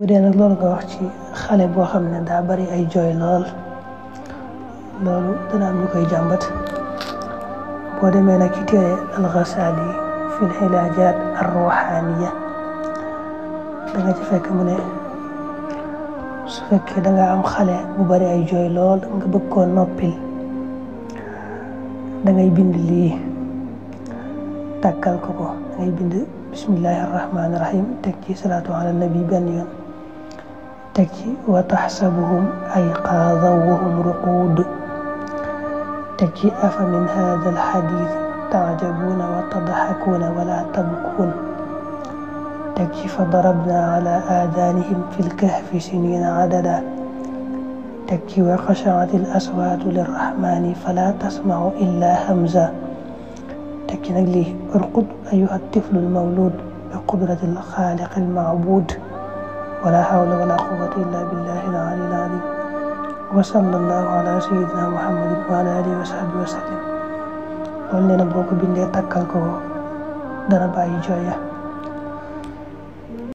bu dee nag loolu nga wax ci xale boo xam ne daa bari ay jooy lool loolu dana am ñu koy jàmbat boo demee nag ci téere al-Ghazali fi al-Ilajaat ar-Ruhaniya da nga ci fekk mu ne su fekkee da nga am xale bu bari ay jooy lool nga bëgg koo noppil da ngay bind lii tàkkal ko da ngay bind bismillahi arrahmani irrahim teg ci salaatu ala nabi benn yoon teg ci wa taxsabuhum ayqaadan wa hum ruquud teg ci afa min hada alxadith taajabuuna wa tadxakuuna wala tabkuun teg ci fa darabna ala aadanihim fi lkahfi sinina adada teg ci wa xashaat al aswaatu lirrahmani fala tasmacu illa hamza teg ci nag lii urqud ayuha tiflu almawlud bi qudrati alxaaliqi almacbud wala hawla wala quwwata illa billahi al-ali al-azim wa sallallahu ala sayyidina muhammadin wa ala alihi wa sahbihi wa sallam loolu nee na boo ko bindee takkal ko dana bàyyi jooya